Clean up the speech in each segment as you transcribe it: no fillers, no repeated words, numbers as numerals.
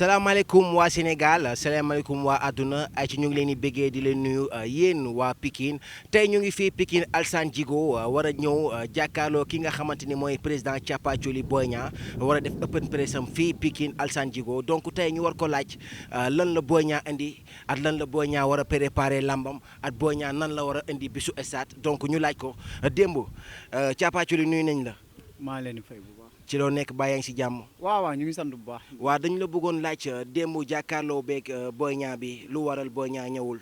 salaamaaleykum waa Sénégal salaamaaleykum waa àdduna ay ci ñu ngi leen di bëggee di leen nuyu yéen waa Pikine tey ñu ngi fii Pikine Alassane Djigo war a ñëw jàkkaarloo ki nga xamante ni mooy président Thiapathioly Boy Niang war a def open press am fii Pikine Alassane Djigo donc tey ñu war ko laaj lan la Boy Niang indi at lan la Boy Niang war a préparer lambam at Boy Niang nan la war a indi bisu stade donc ñu laaj ko démb Thiapathioly nuyu nañ la. maa leen di fay bu baax. ci loo nekk bàyyi ngi si jàmm. waaw ñu ngi sant bu baax. waa dañu la bëggoon laaj démb jàkkaarloo beeg Boy Niang bi lu waral Boy Niang ñëwul.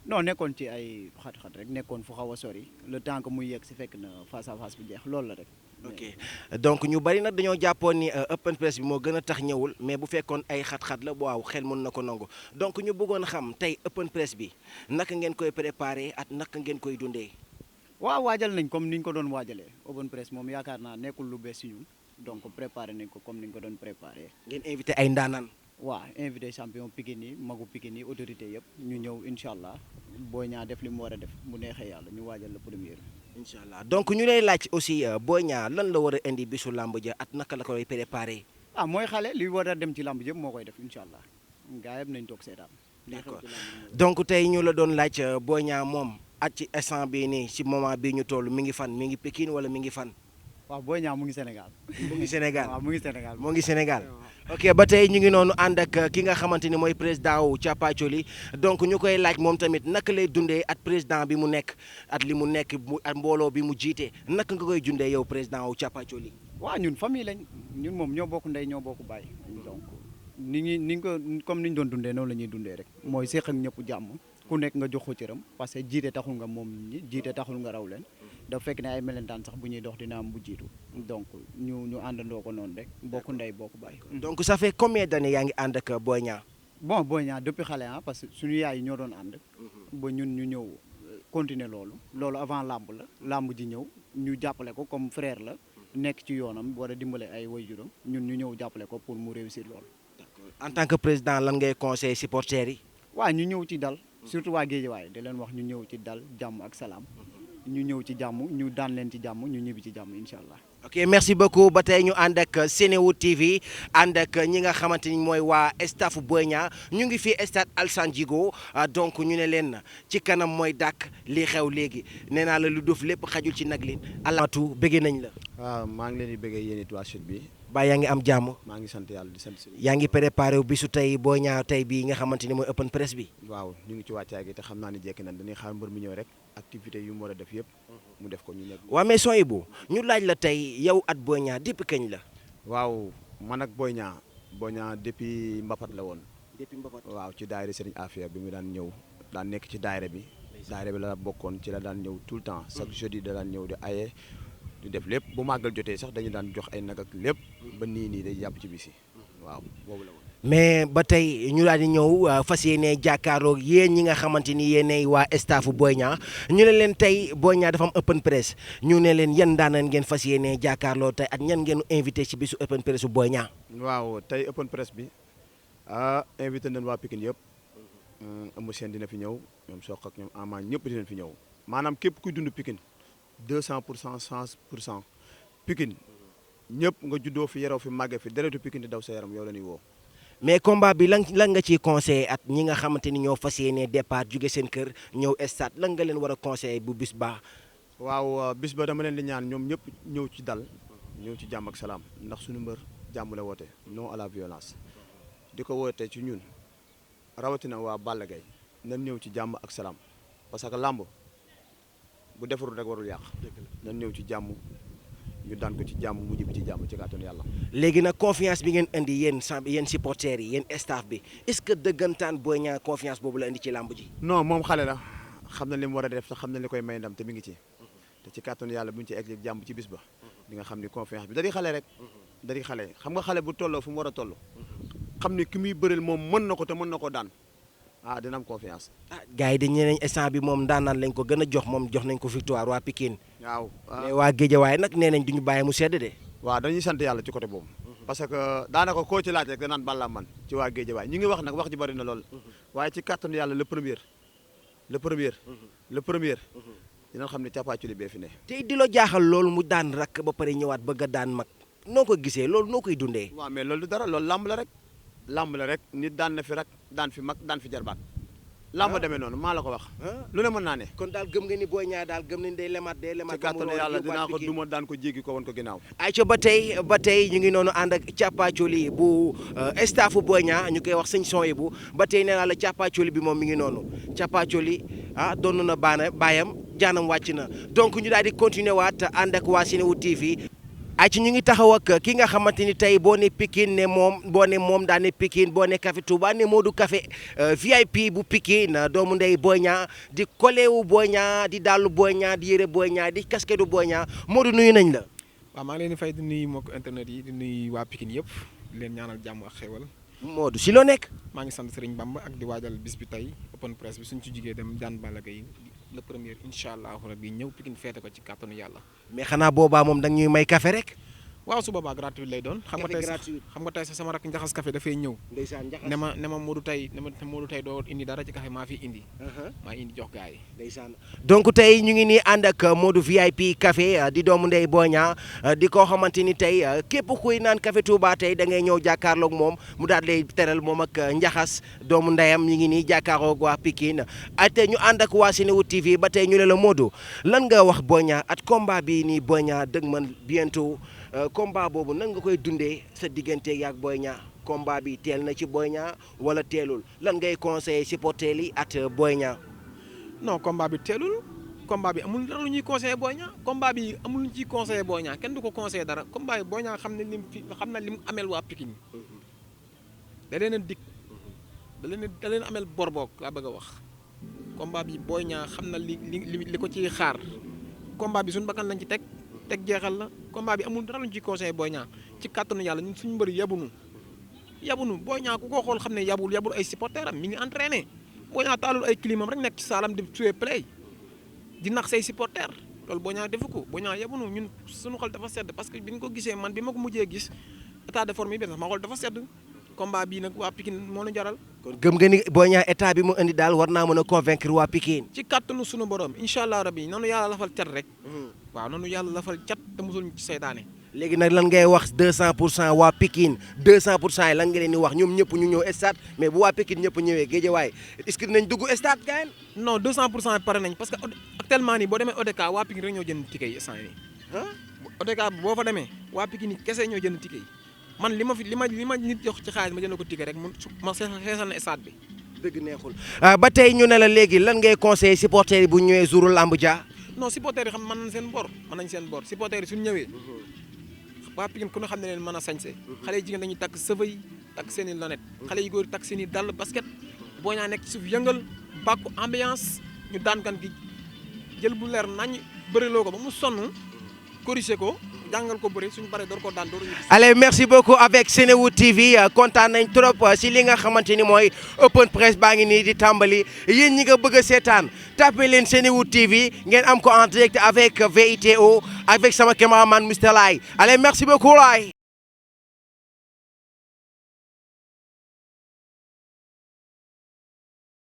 non nekkoon ci ay xat-xat rek nekkoon fu xaw a sori le temps que muy yegg si fekk na face à face bi jeex loolu la rek. ok donc ñu bari nag dañoo jàppoon ni open press bi moo gën a tax ñëwul mais bu fekkoon ay xat-xat la waaw xel mën na ko nangu donc ñu bëggoon xam tey open press bi naka ngeen koy préparer at naka ngeen koy dundee. waaw waajal nañ comme ni ñu ko doon waajalee open press moom yaakaar naa nekkul lu bees si ñun donc préparé nañ ko comme ni ñu ko doon préparé. ngeen invité ay ndaanaan. waaw invité champion Pikine yi magu Pikine yi autorité yëpp ñu ñëw incha allah Boy Niang def li mu war a def mu neexee yàlla ñu waajal la première. incha allah donc ñu lay laaj aussi Boy Niang lan la war a indi bisu làmb ja at naka la koy préparé. mooy xale li war a dem ci làmb yëpp moo koy def incha allah gaa yëpp nañ toog seetaan. d'accord donc tey ñu la doon laaj Boy Niang moom. at ci instant bii nii ci moment bii ñu toll mi ngi fan mi ngi Pikine wala mi ngi fan. waaw Boy Niang mu ngi Sénégal. mu ngi Sénégal waaw mu ngi Sénégal. mu ngi Sénégal. ok ba tey ñu ngi noonu ànd ak ki nga xamante ni mooy président wu Thiapathioly donc ñu koy laaj moom tamit naka lay dundee at président bi mu nekk at li mu nekk at mbooloo bi mu jiite naka nga koy dundee yow président wu Thiapathioly. waaw ñun famille lañ ñun moom ñoo bokk ndey ñoo bokk baay donc ni ko comme ni ñu doon dundee noonu la ñuy dundee rek mooy seq ak ñëpp jàmm. ku nekk nga jox ko cëram parce que jiite taxul nga moom nit ñi jiite taxul nga raw leen dafa fekk ne ay melentaan sax bu ñuy dox dina am bu jiitu donc ñu àndandoo ko noonu rek bokk ndey bokk baay. donc ça fait combien d'années yaa ngi ànd ak Boy Niang. bon Boy Niang depuis xale parce que suñu yaay yi ñoo doon ànd. ba ñun ñu ñëw continuer loolu avant làmb la làmb ji ñëw ñu jàppale ko comme frère la nekk ci yoonam war a dimbale ay waajuram ñun ñu ñëw jàppale ko pour mu réussir loolu. d'accord en tant que président lan ngay conseiller supporters yi. waaw ñu ñëw ci dal. surtout waa Guédiawaye di leen wax ñu ñëw ci dal jàmm ak salaam ñu ñëw ci jàmm ñu daan leen ci jàmm ñu ñibbi ci jàmm incha allah. ok merci beaucoup ba tey ñu ànd ak Senewood TV ànd ak ñi nga xamante ni mooy waa staff Boy Niang ñu ngi fii stade Alassane Djigo donc ñu ne leen ci kanam mooy dàkk lii xew léegi nee naa la lu dof lépp xajul ci nag li alamatu bëggee nañ la. waaw maa ngi leen di bëggee yéen it waa chute bi. ba yaa ngi am jàmm. maa ngi sant yàlla di sant si. yaa ngi préparé wu bisu tey Boy Niang tey bii nga xamante ni mooy open press bi. waaw ñu ngi ci wàccaay gi te xam naa ne jekki nañ dañuy xaar mbër mi ñëw rek activité yu mu war a def yëpp mu def ko ñu nekk. waaw mais sooy bu ñu laaj la tey yow at Boy Niang depuis kañ la. waaw man ak Boy Niang depuis Mbapat la woon. depuis Mbapat waaw ci daayira Serigne Afia bi mu daan ñëw daan nekk ci daayira bi. daayira bi la bokkoon ci la daan ñëw tout le temps chaque jeudi da daan ñëw di aye. di def lépp bu màggal jotee sax dañu daan jox ay nag ak lépp ba nii day jàpp ci bisi waaw boobu la woon. mais ba tey ñu daal di ñëw fas yéene jàkkaarloo yéen ñi nga xamante ni yéenay waa staffu Boy Niang ñu ne leen tey Boy Niang dafa am open press ñu ne leen yan daanaan ngeen fas yéene jàkkaarloo tey ak ñan ngeen invité ci bisu open press bu Boy Niang. waaw tey open press bi invité nañ waa Pikine yëpp Eumeu Sène dina fi ñëw ñoom Sokh ak ñoom Ama ñëpp dinañ fi ñëw maanaam képp kuy dund Pikine 200% 100% Pikine ñëpp nga juddoo fi yaroo fi màggee fi deretu Pikine di daw sa yaram yow la ñuy woo. mais combat bi lan nga ciy conseillé at ñi nga xamante ni ñoo fas yéene départ jóge seen kër ñëw stade lan nga leen war a conseillé bu bis baax. waaw bis ba dama leen di ñaan ñoom ñëpp ñëw ci dal ñëw ci jàmm ak salaam ndax suñu mbër jàmm la woote non à la violence di ko woote ci ñun rawatina waa Balla Gaye nan ñëw ci jàmm ak salaam parce que làmb bu defarul rek warul yàq nan ñëw ci jàmm ñu daan ko ci jàmm mu ñibbi ci jàmm ci kàttanu yàlla. léegi nag confiance bi ngeen indi yéen supporters yi yéen staff bi est-ce que dëggantaan Boy Niang confiance boobu la indi ci làmb ji. non moom xale la xam na li mu war a def sax xam na li koy may ndam te mi ngi ci te ci kàttanu yàlla bu ñu ci egg jàmm ci bis ba di nga xam ni confiance bi da di xale rek da di xale xam nga xale bu tolloo fu mu war a toll xam ni ki muy bëreel moom mën na ko te mën na ko daan dina am confiance. gars yi dañu ne instant bi moom daanaan lañ ko gën a jox moom jox nañ ko victoire waa Pikine. waaw mais waa Guédiawaye nag nee nañ duñu bàyyi mu sedd de. waaw dañuy sant yàlla ci côté boobu. parce que daanaka koo ci laaj rek danaan Balla man ci waa Guédiawaye ñu ngi wax nag wax ji bari na lool. waaye ci kàttanu yàlla le premier dina xam ne Thiapathioly bee fi ne. tey di la jaaxal loolu mu daan rakk ba pare ñëwaat bëgg a daan mag noo ko gisee loolu noo koy dundee. waaw mais loolu du dara loolu làmb la rek lamb la rek nit daan na fi rak daan fi mag daan fi jarbaat lamb demee noonu maa la ko wax lu ne mën naa ne kon daal gëm nga ni Boy Niang daal gëm nañ day lemaat ci kàttanu yàlla dinaa ko duma daan ko jéggi ko woon ko ginnaaw ayca ba tey ñu ngi noonu ànd ak càppaacoli bu staffu Boy Niang ñu koy wax sëñ son yi bu ba tey nee naa la càppaacoli bi moom mi ngi noonu càppaacoli doon na baayam jaanam wàcc na donc ñu daal di continuer waat ànd ak waa Senewood TV ay ci ñu ngi taxaw ak ki nga xamante ni tey boo ne Pikine ne moom daa ne Pikine boo ne Café Touba ne Modou Café VIP bu Pikine doomu ndey Boy Niang di kolewu Boy Niang di dallu Boy Niang di yëre Boy Niang di casquette du Boy Niang Modou nuyu nañ la. waaw maa ngi leen di fay di nuyu mbokk internet yi di nuyu waa Pikine yëpp di leen ñaanal jàmm ak xéwal. Modou si loo nekk. maa ngi sant Serigne Bamba ak di waajal bis bi tey open press bi suñ ci jugee dem daan Balla Gaye le premier incha allah rabbi ñëw Pikine feete ko ci kàttanu yàlla. mais xanaa boobaa moom da ñuy may café rek. waaw su boobaa gratuit lay doon. xam nga tey sax sama rakk njaxas café dafay ñëw. ndeysaan njaxas ne ma Modou tey doo indi dara ci café maa fi indi. maa indi jox gars yi. ndeysaan donc tey ñu ngi nii ànd ak Modou VIP café di doomu ndey Boy Niang di koo xamante ni tey képp kuy naan café Touba tey da ngay ñëw jàkkaarloog moom mu daal lay teral moom ak njaxas doomu ndeyam ñu ngi nii jàkkaarloog waa Pikine te ñu ànd ak waa Senewood TV ba tey ñu ne la Modou lan nga wax Boy Niang at combat bi nii Boy Niang dëgg man bientôt combat boobu nan nga koy dundee sa diggante yaak Boy Niang combat bi teel na ci Boy Niang wala teelul lan ngay conseiller supporters yi at Boy Niang. non combat bi teelul combat bi amul dara lu ñuy conseiller Boy Niang combat bi amul lu ñu ciy conseiller Boy Niang kenn du ko conseiller dara combat bi Boy Niang xam na li mu amel waa Pikine da leen a dig da leen amel bor boog laa bëgg a wax combat bi Boy Niang xam na li ko ciy xaar combat bi suñu bakkan lañ ci teg jeexal la combat bi amul dara lu ñu ciy conseillé Boy Niang ci kàttanu yàlla ñun suñu mbëri yabunu Boy Niang ku ko xool xam ne yabul ay supporter am mi ngi entraîné Boy Niang taalul ay climam rek nekk ci saalam di jouer play di nax say supporter loolu Boy Niang defu ko Boy Niang yabunu ñun suñu xol dafa sedd parce que bi ñu ko gisee man bi ma ko mujjee gis état de forme yi sax ma xol dafa sedd combat bii nag waa Pikine moo la jaral. kon gëm nga ni Boy Niang état bi mu indi daal war naa mën a convaincre waa Pikine. ci kàttanu suñu borom incha allah rabi noonu yàlla lafal cat rek. waaw noonu yàlla lafal cat te musul ci seytaane. léegi nag lan ngay wax 200% waa Pikine 200% yi lan nga leen di wax ñoom ñëpp ñu ñëw stade mais bu waa Pikine ñëpp ñëwee Guédiawaye est-ce que dinañ dugg stade gars yi. non 200% pare nañ parce que actuellement nii boo demee ODK waa Pikine rek ñoo jënd ticket yi instant yii. ODK boo fa demee waa Pikine kese ñoo jënd ticket yi man li ma nit jox ci xaalis ma jënd ko ticket rek ma xeesal na stade bi. dëgg neexul ba tey ñu ne la léegi lan ngay conseiller supporters yi bu ñëwee jouru lamb ja. non supporters yi xam mën nañ seen bor supporters yi suñu ñëwee waa Pikine ku ñu xam ne leen mën a sañse xale yi jigéen dañuy takk sëfa yi takk seen i lonet xale yi góor takk seen i dàll basket Boy Niang nekk ci suuf yëngal bàkku ambiance ñu daan kan gi jël bu leer nañ bëriloo ko ba mu sonn corrigé ko jàngal ko bëri suñu paree door ko daan door allez merci beaucoup avec Senewood TV kontaan nañ trop si li nga xamante ni mooy open press baa ngi nii di tàmbali yéen ñi nga bëgg a seetaan tapé leen Senewood TV ngeen am ko en direct avec VITO avec sama cameraman Mr Lai allez merci beaucoup Lai